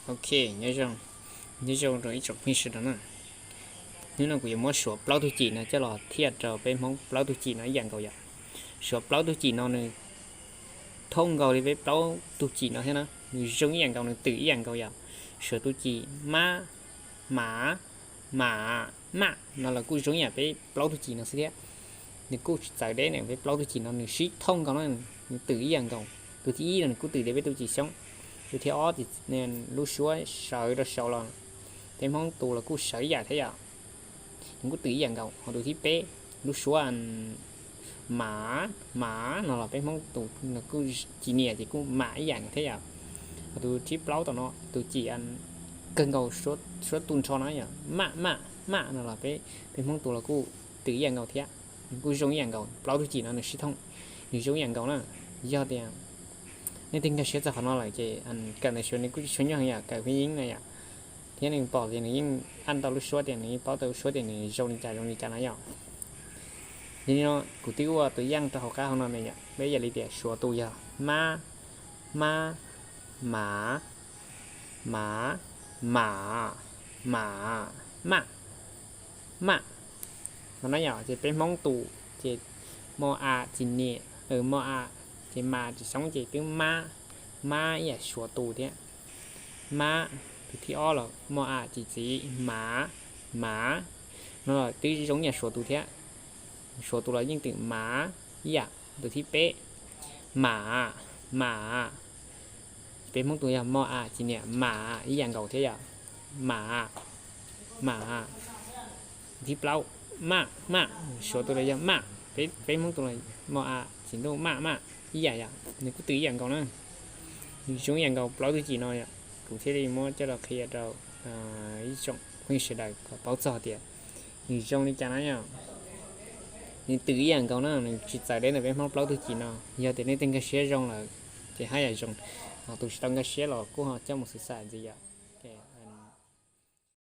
Ok, nyob zoo, nyob zoo rau ib tsoom phooj ywg sawv daws na. Hnub no kuv yuav muab suav plaub tug cim no coj los thiaj rau peb Hmoob plaub tug cim no ib yam nkaus yom. Suav plaub tug cim no nws thooj nkaus li peb plaub tug cim no thiab na, nws zoo ib yam nkaus, nws twm ib yam nkaus yom. Suav tus cim mab, mav, mam, maj no los kuj zoo ib yam peb plaub tug cim no xwb thiab. Nws kuj tsis txawv deb ne, peb plaub tug cim no nws sib thooj nkaus na, nws twm ib yam nkaus. Tus thib ib no nws kuj twm li peb tus cim xyoob, tus thib ob lub suab sawv rau saud los peb Hmoob tus los kuj sawv ib yam thiab yom. Nws kuj twm ib yam nkaus. Ho tus thib peb lub suab mav, mav no los peb Hmoob tus kuj cim niam ces kuj mam ib yam nkaus thiab yom. Ho tus thib plaub tom no tus cim kawg nkaus suab tu nrho no yom, maj, maj, maj no los peb, peb Hmoob tus los kuj twm ib yam nkaus thiab. Nws kuj zoo ib yam nkaus, plaub tug cim no nws sib thooj, nws zoo ib yam nkaus na. Yog tias nej twg nkag siab txog qhov no lawm ces kawm ntawv suav nws kuj tsis tshua nyuaj heev yom, kawm phej yeeb na yom. Thiab nws pom tias nws yeej an tau lub suab tias nws yeej paub tau lub suab tias nws zoo li cas zoo li cas na yom. Yog li no kuv twb ua tus yaj rau hauv qab hauv no na yom, peb yam li tias suav tus yog mab, mab, mav, mav, mam, mam, mam no na yom. Ces peb Hmoob tus ces mo a cim niam, mo a ces mas tsis xyoob ces twb mab, mab ib yam suav tus thiab. Mab, tus thib ob los mo a cim txiv mav, mav no los twb zoo ib yam suav tus thiab. Suav tus los yeej twm mav ib yam. Tus thib peb mam, mam, peb Hmoob tus yog mo a cim niam mam ib yam nkaus thiab yom, mam, mam. Thib plaub maj, maj, suav tus los yog maj, peb Hmoob tus los mo a cim ntuj maj, maj ib yam yom, nws kuj twm ib yam nkaus na. Nws zoo ib yam nkaus plaub tug cim no yom, kuv thiaj li muab coj los qhia rau ib tsoom phooj ywg sawv daws kom paub txog tias nws zoo li cas na yom. Nws twm ib yam nkaus na, nws tsis txawv deb ntawm peb Hmoob plaub tug cim no. Yog tias nej twg nkag siab zoo lawm ces haj yam zoo, ho tus tsis tau nkag siab los kuj ho coj mus xav xav ntxiv yom.